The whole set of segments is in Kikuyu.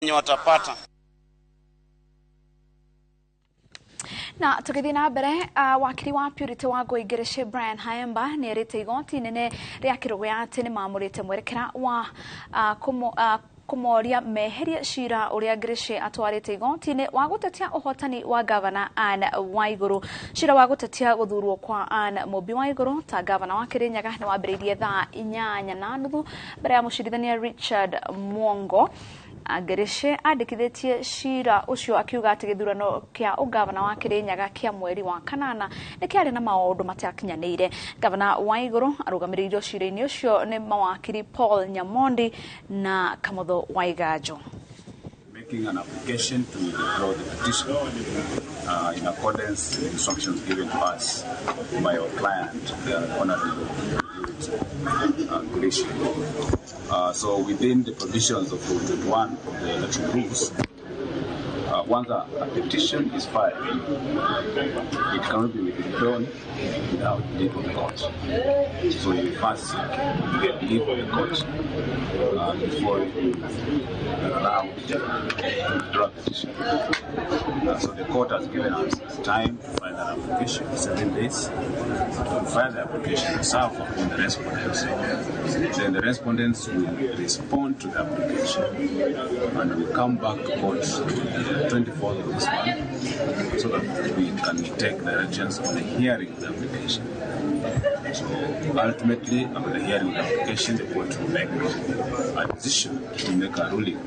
Watapata. Na tũgĩthiĩ na mbere, wakiri wa Purity wa Ngũi Brian Haemba nĩ erĩte igoti inene rĩa Kĩrũgũya atĩ nĩ mamũrĩte mwerekera wa kũmoria meherie cira ũrĩa Ngirici atwarĩte igoti-inĩ wa gũtetia ũhotani wa gavana Anne Waigũrũ. Cira wa gũtetia gũthurwo kwa Anne Mũmbi Waigũrũ ta gavana wa Kĩrĩnyaga nĩ wambĩrĩirie thaa 8:30 mbere ya mũcirithania Richard Mwongo. Ngirici andĩkithĩtie cira ũcio akiuga atĩ gĩthurano kĩa ũgavana wa Kĩrĩnyaga kĩa mweri wa kanana nĩ kĩarĩ na maũndũ matakinyanĩire. Gavana Waigũrũ arũgamĩrĩirio cira-inĩ ũcio nĩ mawakiri Paul Nyamondi na Kamotho Waiganjo. Making an application to withdraw the petition in accordance with instructions given to us by our client, the Honorable Ngirici. So within the provisions of Rule 21 of the election rules, once a petition is filed, it cannot be withdrawn without leave of the court. So you first get leave of the court before you are allowed to withdraw a petition. So the court has given us time to file an application, 7 days, to file the application and serve upon the respondents. Then the respondents will respond to the application and will come back to court the 24th of this month so that we can take directions on the hearing of the application. So ultimately, after the hearing of the application, the court will make a decision to make a ruling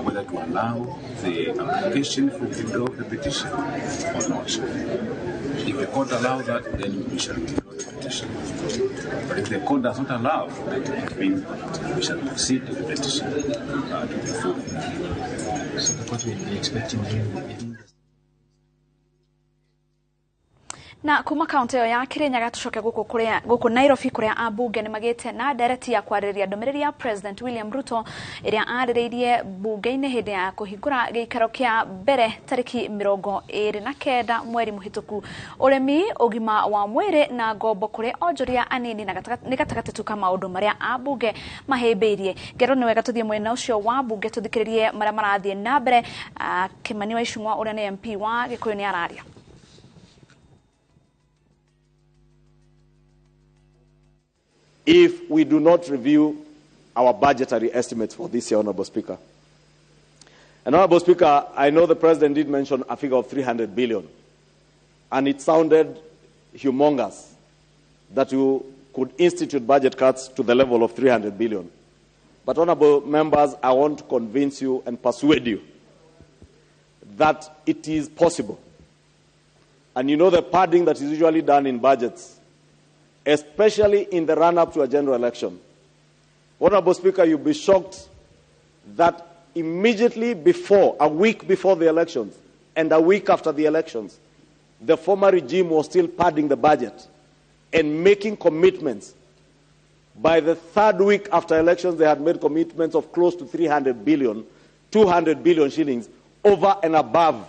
whether to allow the application for withdrawal of the petition or not. If the court allows that, then we shall withdraw the petition. But if the court does not allow, then it means that we shall proceed to the petition to the full. So the court will be expecting you within the Na kuma kaunti ĩyo ya Kĩrĩnyaga tũcoke gũkũ Nairobi kũrĩa ambunge nĩ magĩte na ndereti ya kwarĩrĩria ndũmĩrĩri ya President William Ruto ĩrĩa arĩrĩirie bunge-inĩ hĩndĩ ya kũhingũra gĩikaro kĩa mbere tarĩki 29 mweri mũhĩtũku. Ũrĩmi, ũgima wa mwĩrĩ na ngombo kũrĩ onjoria anini na nĩ gatagatĩ tu ka maũndũ marĩa ambunge mahĩmbĩirie. Ngero nĩ wega tũthiĩ mwena ũcio wa mbunge tũthikĩrĩrie marĩa marathiĩ na mbere. Kĩmani wa Icũng'wa ũrĩa nĩ MP wa Gĩkũyũ nĩ araria. If we do not review our budgetary estimates for this year, Honorable Speaker. And Honorable Speaker, I know the President did mention a figure of 300 billion, and it sounded humongous that you could institute budget cuts to the level of 300 billion. But Honorable members, I want to convince you and persuade you that it is possible. And you know the padding that is usually done in budgets, especially in the run-up to a general election. Honorable Speaker, you'll be shocked that immediately before, a week before the elections, and a week after the elections, the former regime was still padding the budget and making commitments. By the third week after elections, they had made commitments of close to 300 billion, 200 billion shillings over and above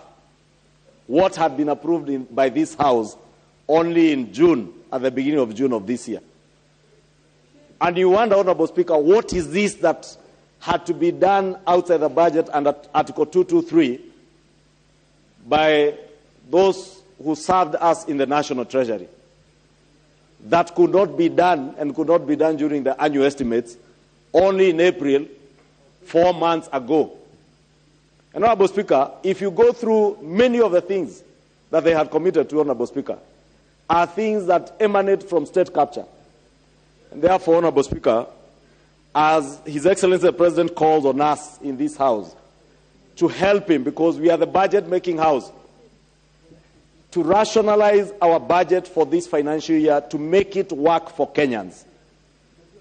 what had been approved by this House only in June, at the beginning of June of this year. And you wonder, Honorable Speaker, what is this that had to be done outside the budget under Article 223 by those who served us in the National Treasury that could not be done and could not be done during the annual estimates only in April, 4 months ago? And Honorable Speaker, if you go through many of the things that they had committed to, Honorable Speaker, are things that emanate from state capture. And therefore, Honorable Speaker, as His Excellency the President calls on us in this House to help him, because we are the budget-making house, to rationalize our budget for this financial year to make it work for Kenyans.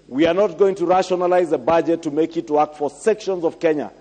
We are not going to rationalize the budget to make it work for sections of Kenya.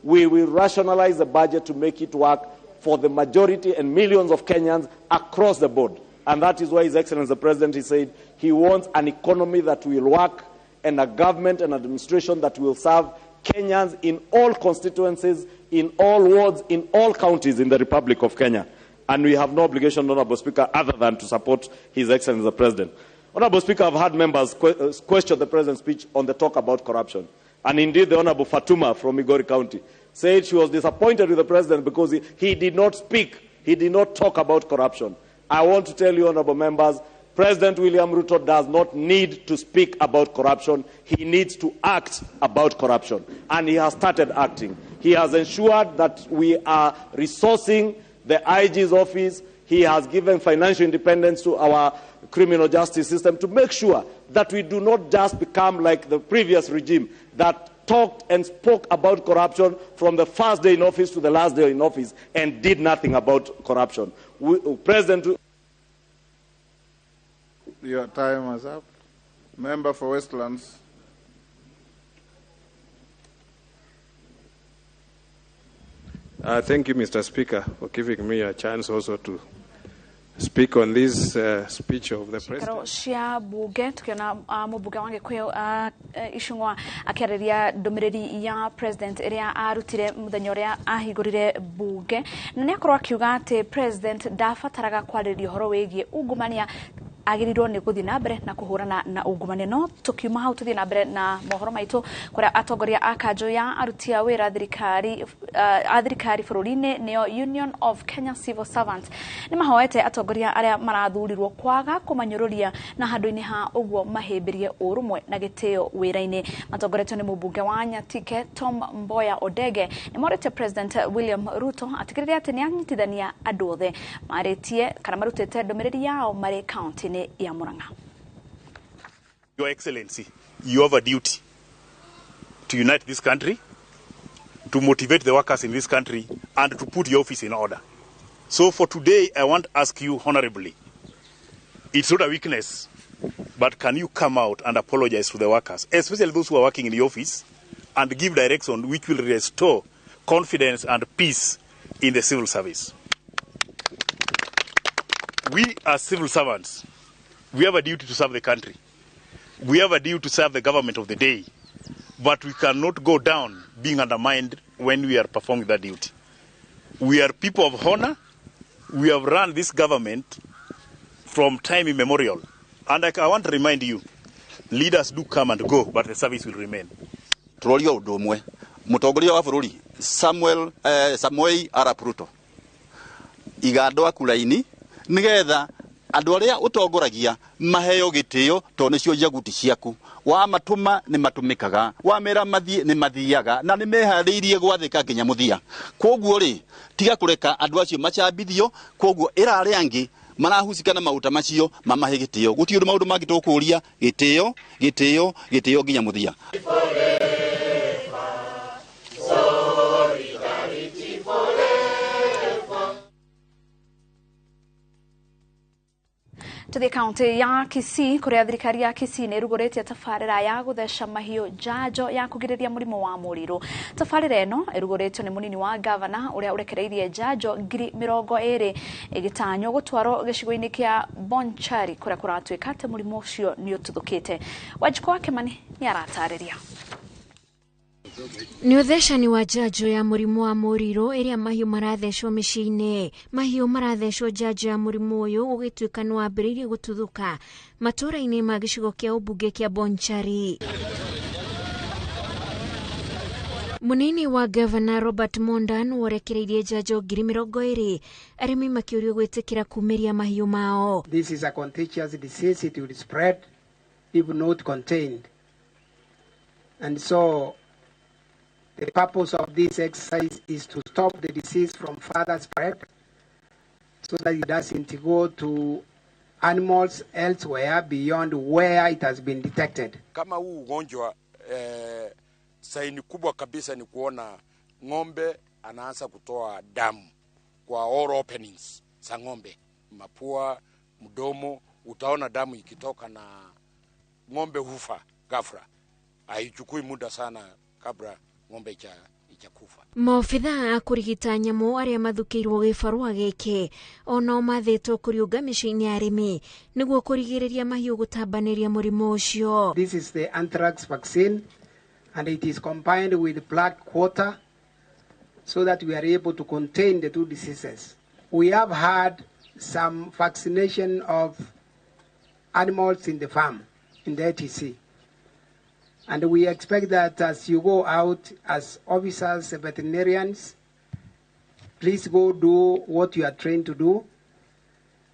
We will rationalize the budget to make it work for the majority and millions of Kenyans across the board. And that is why His Excellency the President, he said he wants an economy that will work and a government and administration that will serve Kenyans in all constituencies, in all wards, in all counties in the Republic of Kenya. And we have no obligation, Honorable Speaker, other than to support His Excellency the President. Honorable Speaker, I've had members question the President's speech on the talk about corruption. And indeed, the Honorable Fatuma from Migori County said she was disappointed with the president because he did not speak, he did not talk about corruption. I want to tell you, honorable members, President William Ruto does not need to speak about corruption. He needs to act about corruption. And he has started acting. He has ensured that we are resourcing the IG's office. He has given financial independence to our criminal justice system to make sure that we do not just become like the previous regime that talked and spoke about corruption from the first day in office to the last day in office and did nothing about corruption. President... Your time is up. Member for Westlands. Thank you, Mr. Speaker, for giving me a chance also to speak on this speech of the president. Cia bunge tukiona mũmbunge wa Gĩkũyũ Icũng'wa akĩarĩria ndũmĩrĩri ya president ĩrĩa arutire mũthenya ũrĩa ahingũrire bunge, na nĩ akorwo akiuga atĩ president ndabataraga kwarĩria ũhoro wĩgiĩ ungumania, agĩrĩirwo nĩ gũthiĩ na mbere na kũhũrana na ungumania. No tũkiuma hau tũthiĩ na mbere na mohoro maitũ kũrĩa atongoria a kanjũ ya aruti a wĩra thirikari a thirikari bũrũri-inĩ nĩo Union of Kenya Civil Servants nĩ mahoete atongoria arĩa marathurirwo kwaga kũmanyũrũria na handũ-inĩ ha ũguo mahĩmbĩrie ũrũmwe na gĩtĩo wĩra-inĩ. Matongoretio nĩ mũmbunge wa Nyatike Tom Mboya Odege nĩ morĩtie President William Ruto atigĩrĩre atĩ nĩ anyitithania andũ othe marĩtie kana marutĩte ndũmĩrĩri yao marĩ kaunti ya Murang'a. Your Excellency, you have a duty to unite this country, to motivate the workers in this country, and to put your office in order. So for today, I want to ask you honorably, it's not a weakness, but can you come out and apologize to the workers, especially those who are working in the office, and give direction which will restore confidence and peace in the civil service? We as civil servants, we have a duty to serve the country. We have a duty to serve the government of the day. But we cannot go down being undermined when we are performing that duty. We are people of honor. We have run this government from time immemorial. And I want to remind you, leaders do come and go, but the service will remain. Turorio ũndũ ũmwe, mũtongoria wa bũrũri Samuel Samoei Arap Ruto, iga andũ aku raini nigetha andũ arĩa ũtongoragia maheo gĩtĩo tondũ nĩcio njaguti ciaku. Wamatũma nĩ matũmĩkaga, wamera mathiĩ nĩ mathiaga, na nĩ meharĩirie gwathĩka nginya mũthia. Kwoguo rĩ, tiga kũreka andũ acio macambithio. Kwoguo ĩra arĩa angĩ marahusika na maũta macio mamahe gĩtĩo. Gũtirĩ ũndũ maũndũ mangĩ tũkũria, gĩtĩo, gĩtĩo, gĩtĩo nginya mũthia. Tuthie kaunti ya Kisii kuria thirikari ya Kisii nĩ ĩrugũrĩtie tabarĩra ya gũtheca mahiũ njanjo ya kũgirĩrĩria mũrimũ wa mũrirũ. Tabarĩra ĩno ĩrugũrĩtio nĩ mũnini wa gavana ũrĩa ũrekereirie njanjo 20,000 ĩgĩtanywo gũtwarwo gĩcigo-inĩ kĩa Bonchari kũrĩa kũratuĩka atĩ mũrimũ ũcio nĩ ũtuthũkĩte. Wanjikũ wa Kĩmani nĩ aratarĩria. Nĩ ũthecani wa njanjo ya mũrimũ wa mũrirũ ĩrĩa mahiũ marathecwo mĩciĩ-inĩ. Mahiũ marathecwo njanjo ya mũrimũ ũyũ ũgĩtuĩka nĩ wambĩrĩirie gũtuthũka matũũra-inĩ ma gĩcigo kĩa ũmbunge kĩa Bonchari. Mũnini wa gavana Robert Monda nĩworekereirie njanjo 20,000 arĩmi makĩũrio gwĩtĩkĩra kumĩria mahiũ mao. This is a contagious disease, it will spread if not contained. And so the purpose of this exercise is to stop the disease from further spread so that it doesn't go to animals elsewhere beyond where it has been detected. Kama huu ugonjwa saini kubwa kabisa ni kuona ng'ombe anaanza kutoa damu kwa all openings za ng'ombe, mapua, mdomo, utaona damu ikitoka na ng'ombe hufa ghafla. Haichukui muda sana kabla ng'ombe ichakufa. Maobithaa a kũrigita nyamũ arĩa mathukĩirwo gĩbarũa gĩkĩ onao mathĩtwo kũriũnga mĩciĩ-inĩ ya arĩmi nĩguo kũrigĩrĩria mahiũ gũtambanĩria mũrimũ ũcio. This is the anthrax vaccine and it is combined with black quarter so that we are able to contain the two diseases. We have had some vaccination of animals in the farm, in the ATC. And we expect that as you go out as officers, veterinarians, please go do what you are trained to do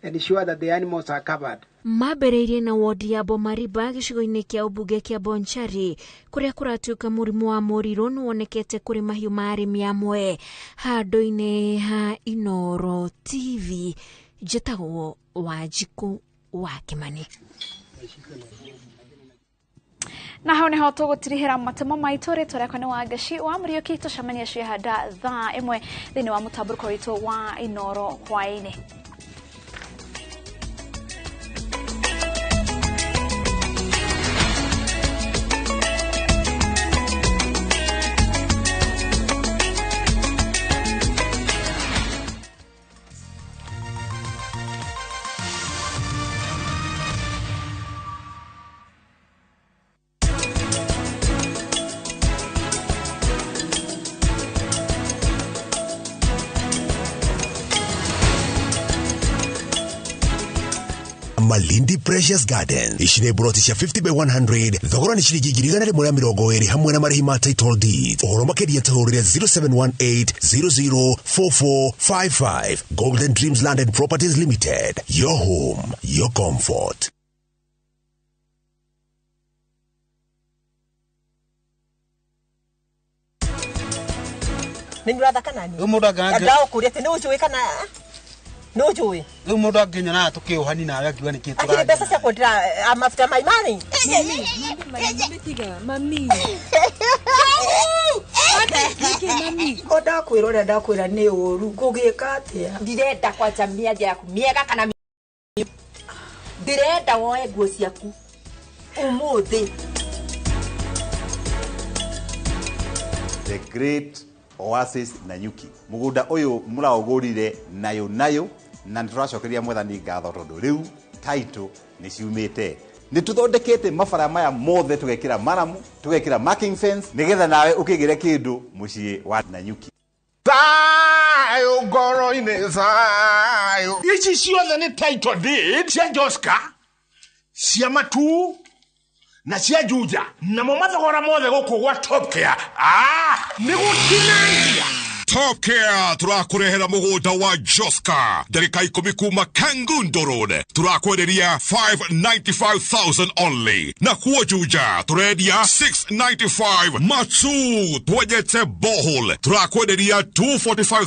and ensure that the animals are covered. Mambĩrĩirie na wodi ya Bomariba gĩcigo-inĩ kĩa ũmbunge kĩa Bonchari kũrĩa kũratuĩka mũrimũ wa mũrirũ nĩwonekete kũrĩ mahiũ ma arĩmi amwe. Handũ-inĩ ha Inooro TV, njĩtagwo Wanjikũ wa Kĩmani. Na hau niho tũgũtirihĩra matemo maitũ. Rĩtwa rĩakwa nĩ Wangeci wa Mũriũki. Tũcemanie ciehanda thaa 1 thĩinĩ wa mũtambũrũko witũ wa Inooro hwaĩ-inĩ. Malindi Precious Garden ici nĩ broti cia 50 by 100 thogora nĩ ciringi 120,000 hamwe na marĩhi ma title deed. Ũhoro makĩria tũhũrĩre 0718004455. Golden Dreams Land and Properties Limited, your home, your comfort. Nĩ ũrathaka nani? Ndagũkũria atĩ nĩ ũnjũĩ kana nĩ ũnjũĩ? Rĩu mũndũ angĩnyonaga tũkĩũhani nawe akiuga nĩkĩ tũraria. Akĩrĩ mbeca cia kwendera mafuta ma imani? Mami, mami. Mami. O ndakwĩra ũrĩa ndakwĩra nĩ ũru, ngũgĩka atĩa? Ndirenda kwanja mĩario yaku mĩega kana ndĩrenda woe nguo ciaku ũmũthĩ. The Great Oasis Nanyuki mugunda uyu muraugurire nayo nayo na nituracokeria Mwathani ngatho tondu riu title ni ciumite. Ni tuthondekete mabara maya mothe tugekira maramu, tugekira marking fence nigetha nawe ukigire kindu mucii wa Nanyuki. Thayo ngoro-inĩ thayo. Ici ciothe nĩ title deed cia Joska, cia Matu na cia Juja, namo mathogora mothe gũkũ gwa Top Care nĩ gũtinangia. Top Care turakurehera mugunda wa Joska ndarika 10 kuma Kangundo Road, turakwenderia 595,000 only, na kuo Juja turendia 695, Matu twendete bohol turakwenderia 245.